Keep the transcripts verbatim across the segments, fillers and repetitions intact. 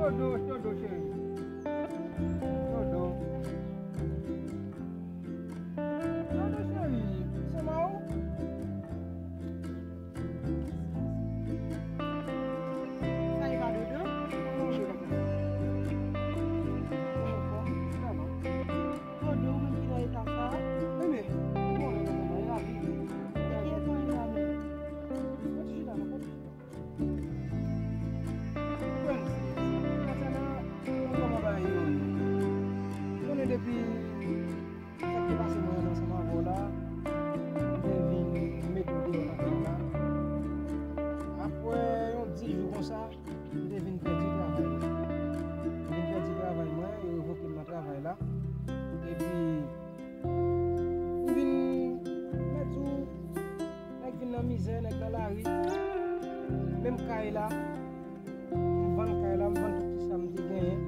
Dodo, Dodo, cheri. Dodo. Dodo, cheri, se mwen ou? Sa e pa Dodo? Kòman ou ye, papa? Ou anfòm? Sa va? Dodo, ou menm ki nan eta sa a? Enben, ou konnen, papa, e lavi. E ki eta w ye la menm? Pran ti chita non, pran ti chita. Ou konprann? Kòmsa la, ou kòman bagay yo ye? Ou konnen depi sa k te pase mwen ansanm avè w la, m te vin mete w deyò nan kay la. Apre yon dis jou konsa, m te vin pèdi travay mwen. M vin pèdi travay mwen, yo revoke m nan travay la. Epi, m vin mèt di w, nèg vin nan mizè, nèg nan lari. Menm kay la, m vann kay la, m vann tout ti sa m te genyen.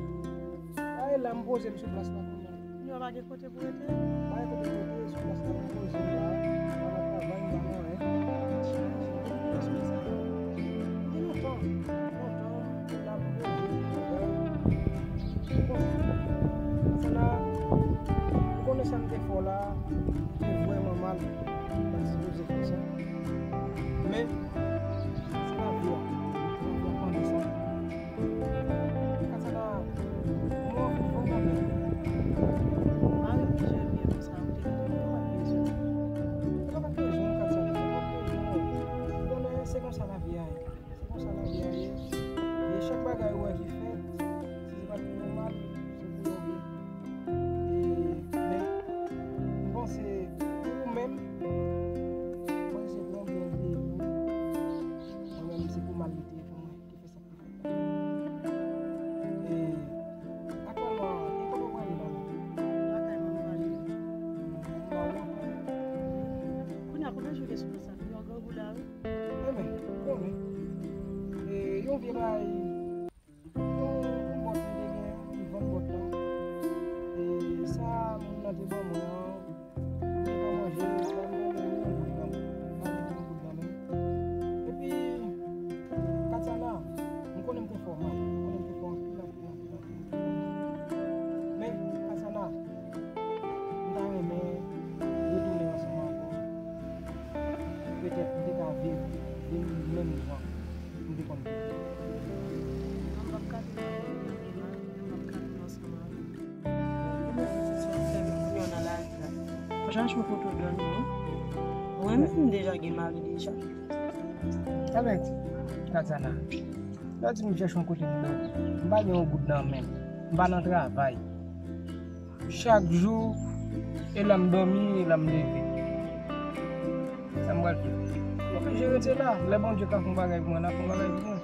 Kay la, m poze m sou plas la kounye a. Kounye a w pa gen kote pou rete? M pa gen kote pou rete, sou plas la, m poze m la. M pa nan travay, m pa nan anyen. Gen lontan, lontan, m la, m poze m travay. Bon, sa la, ou konnen sa m te fè w la, te vrèman mal, m pa t sipoze fè sa. Men, se lavi a. Lavi a mande sa. Katsana, mwen, mwen, mwen, mwen. Mari m jere byen konsa, ou te gen tout bezwen. Ou pa t bezwen, Katsana, ou pa t bezwen. Ou konnen, se konsa lavi a ye. Se konsa lavi a ye. E chak bagay ou wè ki fèt, si se pa t pou yon mal, se pou yon byen. E, men, m panse, pou ou menm, m panse se pou yon byen li te ye pou ou. Mwen menm, se pou mal li te ye pou mwen. Ki fè sa k te fèt la. E, aktyèlman, e kote w prale la menm? Lakay mwen m prale. Ou pa wont? Kounye a, konbyen jou w gen sou plas la? Pi w grangou la, wi. Enben, ou konnen. E, yon vye bagay, yon, yon bòt m te gen, m vann bòt la. E, sa moun nan te ban mwen an, m te pa manje l, m pa manje l, m pa mete yon goud nan men m. Epi, Katsana, m konnen m te fè w mal, m konnen m te fè w anpil, anpil, anpil, anpil. Men, Katsana, m ta renmen retounen ansanm avè w. Petèt m te ka viv vin menm jan m te konn viv. Non, m p ap ka tounen ansanm avè w. Ou menm pitit sa w fè menm kounye a nan lari la. Fò chache yon kote w dòmi, non. Mwen menm, m deja gen mari deja. Talè, Katsana, lè w di m chèche yon kote m dòmi, m pa gen yon goud nan men m. M pa nan travay. Chak jou, e la m dòmi, e la m leve. Sa m pral fè? M oblije rete la. Lè Bondye ka fè yon bagay pou mwen, l ap fè yon bagay pou mwen.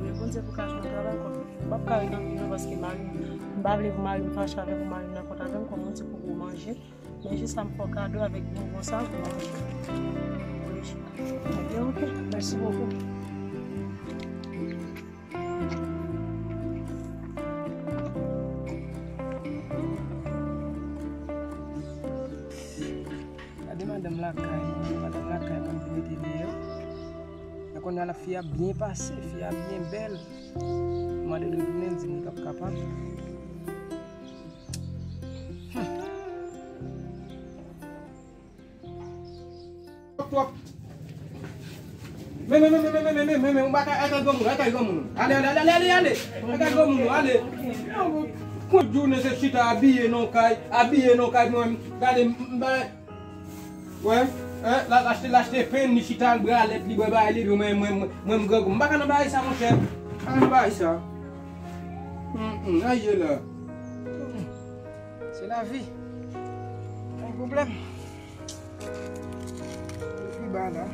Wi, Bondye pou ka jwenn travay kòm. M p ap ka ret anpil non, paske mari m, m pa vle pou mari m fache avè m, pou mari m nan kont avè m, kòm ou di pou gwo manje. Men jis sa m fè w kado avèk bonbon sa pou manje. Wi. Ebyen, oke. Mèsi bokou. Gade madanm lakay, madanm lakay mwen vin mete deyò. Men kounye a la fi a byen pase, fi a byen bèl. Mande l retounen, l di m li p ap kapab. Hmm. Twòp. Men, men, men, men, men, men, men, men, men, men, ou pa ka, atay granmoun, atay granmoun. Ale, ale, ale, ale, ale, ale. Atay granmoun, ale. Kont jounen se chita abiye nan kay, abiye nan kay mwen. Gade, m, m, wè, hein, l al achte, l achte pen, li chita, l bralèt, li bwè bagay li, mwen, mwen, mwen, mwen, m grangou. M pa ka nan bagay sa, monchè. M pa ka nan bagay sa. Hum, hum, aye la. Se lavi. Pa gen pwoblèm. Pi ba la.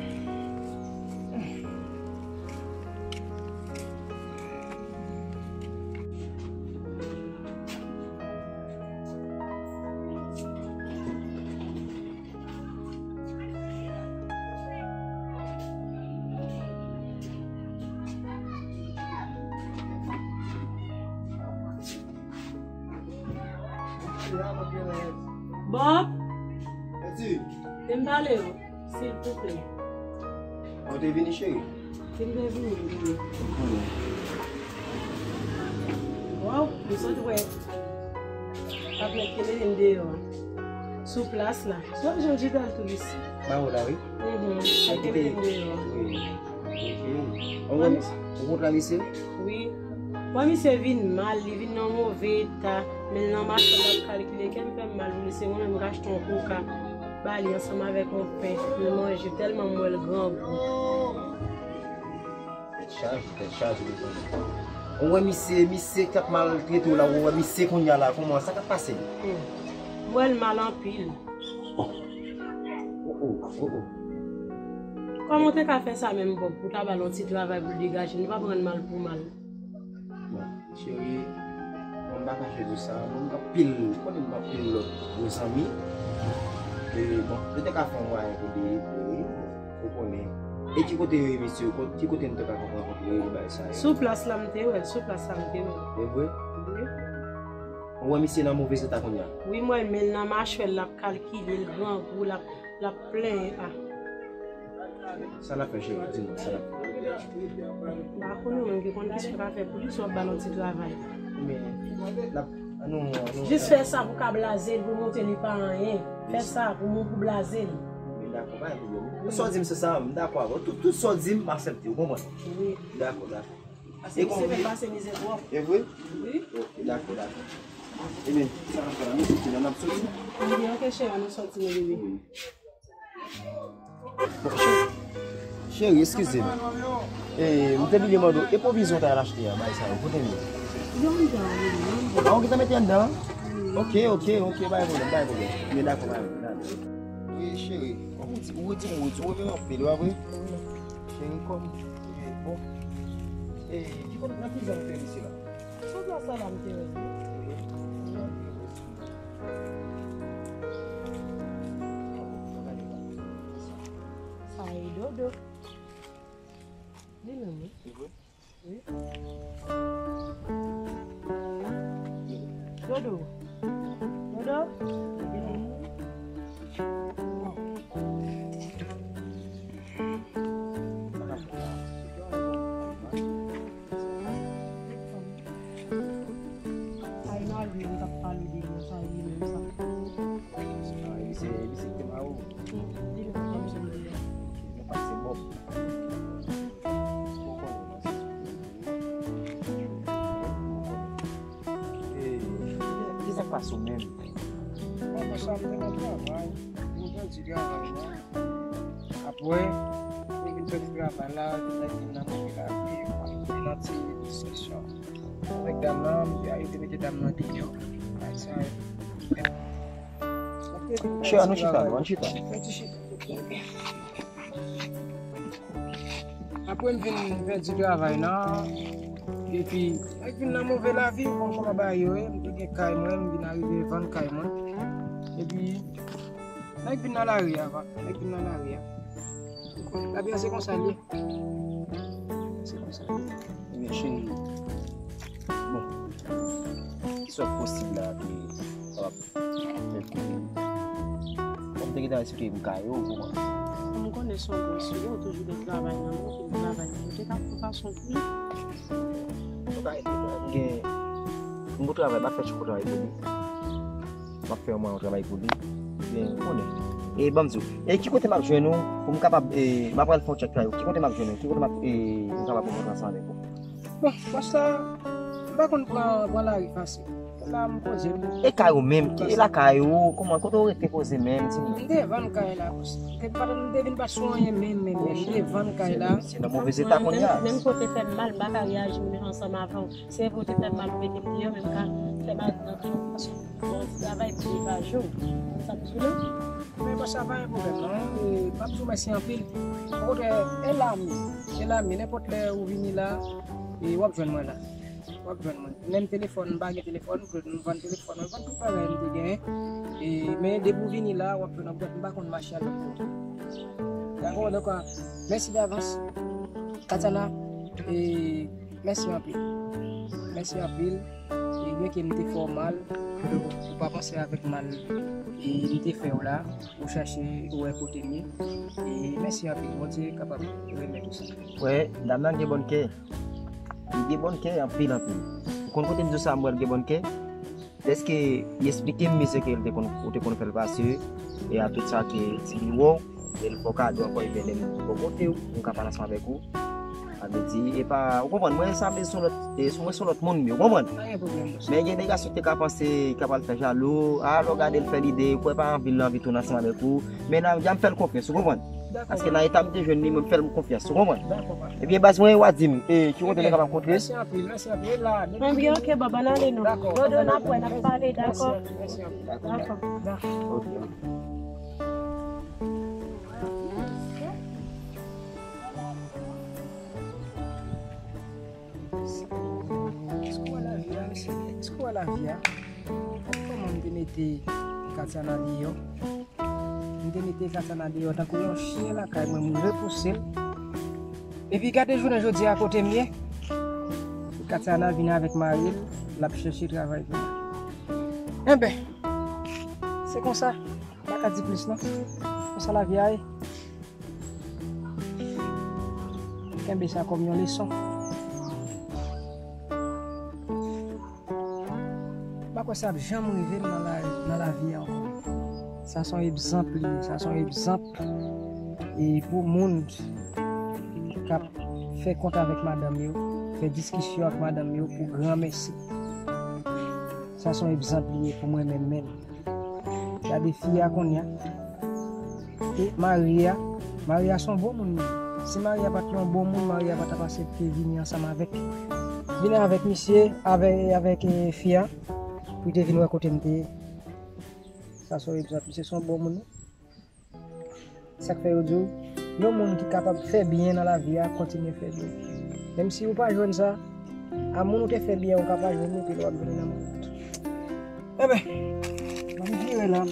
Bob, vin pale w, silvouplè. Ou te vini, cheri? Vin, vin, vin, vin. M konnen. Oh, m sot wè. Ap met kenbe m deyò. Sou plas la. Sou jan Jidal touris. Ba ou la, wi. Mhm. Ap kenbe m deyò. Wi. Ok. Ou konn, ou konn travèse? Wi. Bon, misye vin mal, li vin nan move eta. Men nan machin l ap kalkile, kè m fè m mal pou misye. Mwen menm, m ka achte yon koka ba li ansanm avèk yon pen pou l manje, tèlman m wè l grangou. Tèt chaje, tèt chaje, mesye. Ou wè misye, misye k ap maltrete w la, ou wè misye kounye a la, kòman, sa k ap pase? Hmm. M wè l mal anpil. Oh, oh, oh, oh. Kòman w te ka fè sa menm, Bob, pou w ta ba l yon ti travay pou l degaje? Nou p ap rann mal pou mal. Bon, cheri, bon, m pa kache di w sa, bon, m gen anpil, ou konnen m gen anpil lòt gwo zanmi. E, bon, yo te ka fè yon mwayen pou de, de, ou konnen. E ki kote yo ye, mesye? Kot-, ki kote n te ka rankontre yo, bagay sa yo? Sou plas la, m te wè l, sou plas la, m te wè l. E vre? Wi. Ou wè misye nan move eta kounye a? Wi, m wè l, men l nan machwè l, l ap kalkile, l grangou, l ap, l ap plenyen. Ah. Sa l ap fè, cheri? Di m, sa l ap fè? M pa konnen, ou menm ki konn kisa w ka fè pou li, si w ap ba l yon ti travay. Men, l ap, annou, annou. Jis fè sa pou w ka blaze l, pou w montre li pa anyen. Fè sa pou moun pou blaze l. Men dakò, pa gen pwoblèm. Sa w di m, se sa, m dakò avè w. Tout, tout sa w di m, m aksepte, ou konprann? Wi. Dakò, dakò. Paske misye fè pase mizè twòp. E vre? Wi. Ok, dakò, dakò. Ebyen, sa n ap fè la, nou soti la, n ap soti. Ebyen, ok, cheri, nou soti, mon bebe. Wi. Bon, cheri. Cheri, eskize m. E, m te bliye mande w, e pwovizyon w t al achte a, bagay sa yo, kote l ye? Yo anndan, wi, yo anndan. Ah, ou gentan mete anndan? Wi. Ok, ok, ok, pa gen pwoblèm, pa gen pwoblèm. Men dakò, pa gen pwoblèm. Wi, cheri, kòm ou di, ou di, ou di, ou renmen anpil, pa vre? Cheri, kòm, e, bon. E, ki kote, nan ki zòn w te resi la? Sou plas la, la m te resi. Sa e Dodo. Li menm, wi. Wi. Dodo. Dodo. Ay, mari m t ap pale de mwen, sa ye menm sa. Misye, misye te mare w? Li menm kòm se mwen. Mwen panse Bob. Ou konnen, non, se. Ee, kisa k pase w menm? Bon, konsa m te nan travay, m pèdi travay mwen. Apre, m vin pèdi travay la, nèg vin nan move lavi, m vin nan ti diskisyon avèk dam nan, m te, yo te mete dam nan deyò. Bagay sa yo. Chè, ann chita, non, ann chita. Apre m vin pèdi travay la, epi nèg vin nan move lavi, ou konn kòman bagay yo ye, m te gen kay mwen, m vin arive vann kay mwen. Epi nèg vin nan lari a, nèg vin nan lari a. Lavi a se konsa l ye. Se konsa l ye. Ebyen, cheri, bon, ki sòt posib la, ke kapab fè pou ou. Bon, m te gentan esplike m kay ou, ou konprann. M konnen se yon bon sou ou, toujou gen travay nan men w, ki travay nan men w, te ka fè yon fason pou li. Ou ka ede mwen, m gen yon bon travay, m ap fè ti travay pou li. M ap fè yon travay pou li. Ebyen, ou konnen. E ban m di w, e ki kote m ap jwenn ou, pou m kapab, e, m ap pral fè yon tchèk kay ou. Ki kote m ap jwenn ou? Ki kote m ap, e, m kapab rankontre ansanm avèk ou? Bon, bòs la, m pa konn pran, pran lari fasil. La m poze m. E kay ou menm, ki, e lakay ou, kòman, kote w rete poze menm, di m? M te vann kay la, bòs. M te pa, m te vin pa sou anyen menm, menm, menm. M te vann kay la. Se nan move eta kounye a. Menm, menm kote fè m mal, m pa ka reyaji menm ansanm avè w. Se vre w te fè m mal, ou mete m deyò, men m ka fè mal nan tout fason. Bon, ti travay pou degaje w. Sa m di w la? Men bòs, sa pa gen pwoblèm, non. E, m ap di w mèsi anpil. Okontrè, e la m ye. E la m ye. Nenpòt lè ou vini la, e, w ap jwenn mwen la. W ap jwenn mwen. Menm telefòn, m pa gen telefòn, m vann telefòn mwen, vann tout bagay m te genyen. E, men depi w vini la, w ap jwenn mwen. M pa konn mache al lòt kote. Dakò, donk, mèsi davans. Katana, e, mèsi anpil. Mèsi anpil. E byenke m te fè w mal, ou pa panse avèk mal e m te fè w la, ou chache wè kote m ye. E mèsi anpil, Bondye kapab remèt ou sa. Wè, dam nan gen bòn kè. Li gen bòn kè anpil, anpil. Konn kote m di w sa, m pral gen bòn kè. Dèske li esplike m mizè ke l te konn, ou te konn fè l pase, e a tout sa ke ti li wè w, e l fè w kado ankò, ebyen lè m fè w kote w, m ka pale ansanm avèk ou. Sa vle di, e pa, ou konprann, mwen sa vle di se yon lòt, e, mwen se yon lòt moun, ou konprann? Pa gen pwoblèm, bòs. Men gen de gason te ka panse, ka pral fè jalou, a, lè w gade l fè lide, ou kwè pa anvi l anvi tounen ansanm avèk ou, men n a, y ap fè l konfyans, ou konprann? Dakò. Paske nan eta m te jwenn li, mwen fè l konfyans, ou konprann? Dakò, papa. Ebyen, baz mwen, w a di m, e, ki kote nou kapab kontre? Mèsi anpil, mèsi anpil. E la, depi... Ebyen, ok, baba, n ale non. Dakò. Dodo, n ap wè, n ap pale, dakò? Mèsi anpil, mèsi anpil. Dakò. Dakò. Ok. Èske w wè lavi a, mesye? Èske w wè lavi a? Kòman m te mete Katiana deyò? M te mete Katiana deyò tankou yon chen lakay mwen, m repouse l. Epi gade jounen jodi a kote m ye. Katiana vin avèk mari l, l ap chèche travay pou mwen. Enben, se konsa, m pa ka di plis non. Konsa lavi a ye. Kenbe sa kòm yon leson. M pa kwè sa ap janm rive m nan la, nan lavi a ankò. Sa se yon egzanp li ye, sa se yon egzanp, e, pou moun k ap fè kont avèk madanm yo, fè diskisyon ak madanm yo pou granmèsi. Sa se yon egzanp li ye pou mwen menm menm. Gade fi a kounye a. E mari a, mari a se yon bon moun li ye. Si mari a pa t yon bon moun, mari a pa t ap aksepte vini ansanm avèk, vini avèk misye, avè-, avèk, e, fi a, pou te vin wè kote m te ye. Sa se yon egzanp, misye se yon bon moun. Sa k fè yo di w, yon moun ki kapab fè byen nan lavi a, kontinye fè byen. Menm si ou pa jwenn sa, a moun ou te fè byen, ou ka pa jwenn li, epi l w ap jwenn li nan moun lòt. Enben, ban m vire la.